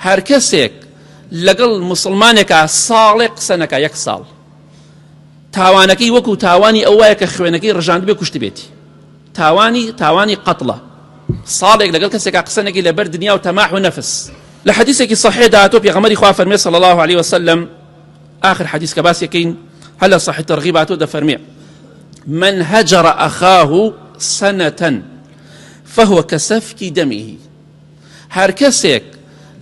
هەرکەسێک لەگەڵ موسڵمانێکا ساڵێک قسە نەکا یەک ساڵ تاوانەکەی وەکو تاوانی ئەو وایە کە خوێنەکەی ڕژاندبێ کوشتبێتی تاوانی تاوانی قەتڵە ساڵێک لەگەڵ کەسێکا قسە نەکەی لەبەر دنیا و تەماح و نەفس لە حەدیثێکی صحیحدا هاتووە پێغەمبەری خوا فەرمێ صلی الله علیه وسلم آخر حدیث کە باسی کەین هەر لە صحیح ترغیب هاتووە دەفەرمێ من هجر أخاه سنة فهو كسفك دمه هەر کەسێک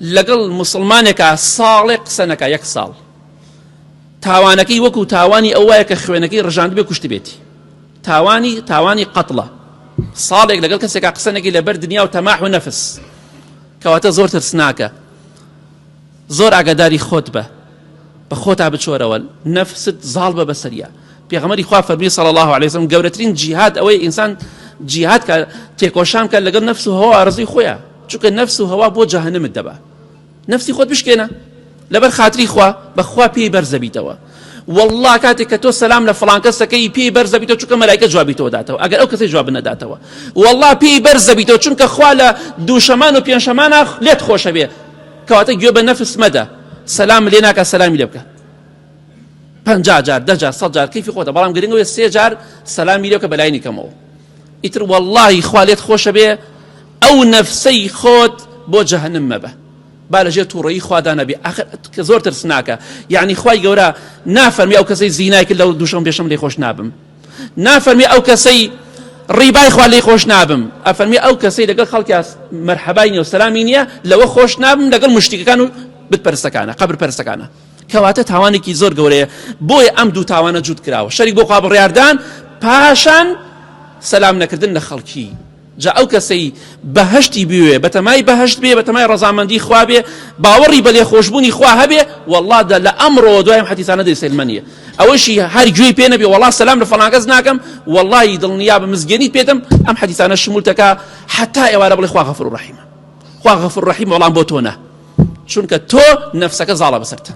لەگەڵ موسڵمانێکا ساڵێک قسە نەکا یەک ساڵ تاوانەکەی وەکو تاوانی ئەو وایە کە خوێنەکەی ڕژاندبێ کوشتبێتی تاوانی تاوانی قەتڵە ساڵێک لەگەڵ کەسێکا قسە نەکەی لەبەر دنیا و تەماح و نەفس کەواتە زۆر ترسناکە زۆر ئاگاداری خۆت بە بە خۆتا بچۆرەوە نەفست زاڵ بە بەسەریا پێغەمبەری خوا فەرمی صلی الله علیه وسلم گەورەترین جیهاد ئەوەی ئینسان جیهاد کە تێکۆشان کە لەگەڵ نەفس و هەوا ئارەزووی خۆیان چونکە نەفس و هەوا بۆ جەهەنمت دەبا نەفسی خۆت بشکێنە لەبەر خاتری خوا بەخوا پێی بەرزەبیتەوە والله کاتێک کە تۆ سەلام لە فڵان کەسەکەی پێی بەرزەبیتەوە چونکە مەلایکە جوابی تۆ داتەوە ئەگەر ئەو کەسەی جواب نەداتەوە والله پێی بەرزەبیتەوە چونکە خوا لە دووشەمان و پێنجشەمانە لێت خۆشەبێ کەواتە گوێ بە نەفس مەدە سەلام لێ ناکە سەلامی لێ بکە پەنجا جار دە جار سەد جار کەیفی خۆتە بەڵام گرنگەوە سێ جار سەلامی لێ بکە بەلاینی کەمەوە ئیتر واللهی خوا لێت خۆشە بێ ئەو نەفسەی خۆت بۆ جەهەنم مەبە با لەژێر تووڕەیی خوادا نەبێ ئاخر کە زۆر ترسناکە یعنی خوای گەورە نافەرمی ئەو کەسەی زینای کرد لەو دووشەم پێشم لێ خۆش نابم نافەرمی ئەو کەسەی ڕیبای خوا لێی خۆش نابم ئەفەرمی ئەو کەسەی لەگەڵ خەڵکیا مەرحەبای نیە و سەلامی نییە لەوە خۆش نابم لەگەڵ مشتیکەکان و بت پەرستەکانە قەبر پەرستەکانە کەواتە تاوانێکی زۆر گەورەیە بۆیە ئەم دوو تاوانە جووت کراوە شەریک بۆ خوا بڕیاردان پاشان سەلام نەکردن لە خەڵکی جا ئەو کەسەی بەهەشتی بوێ بەتەمای بەهەشت بێ بەتەمای ڕەزامەندی خوا بێ باوەڕی بە لێخۆشبوونی خوا هەبێ والله دە لە ئەمڕۆوە دوای ئەم حەدیسانە دەیسەلمەنیە ئەوەشی هەر گوێی پێ نەبێ وەڵا سەلام لە فەڵان کەس ناکەم وەڵڵاهی دڵنیا بە مزگێنیت پێدەم ئەم حەدیسانە شمولتەکە حتا ئێوارە بڵێ خوا غەفور ڕەحیمە خوا غەفور ڕەحیم وەڵام بۆ تۆ نا چونکە تۆ نەفسەکە زاڵە بەسەرتە.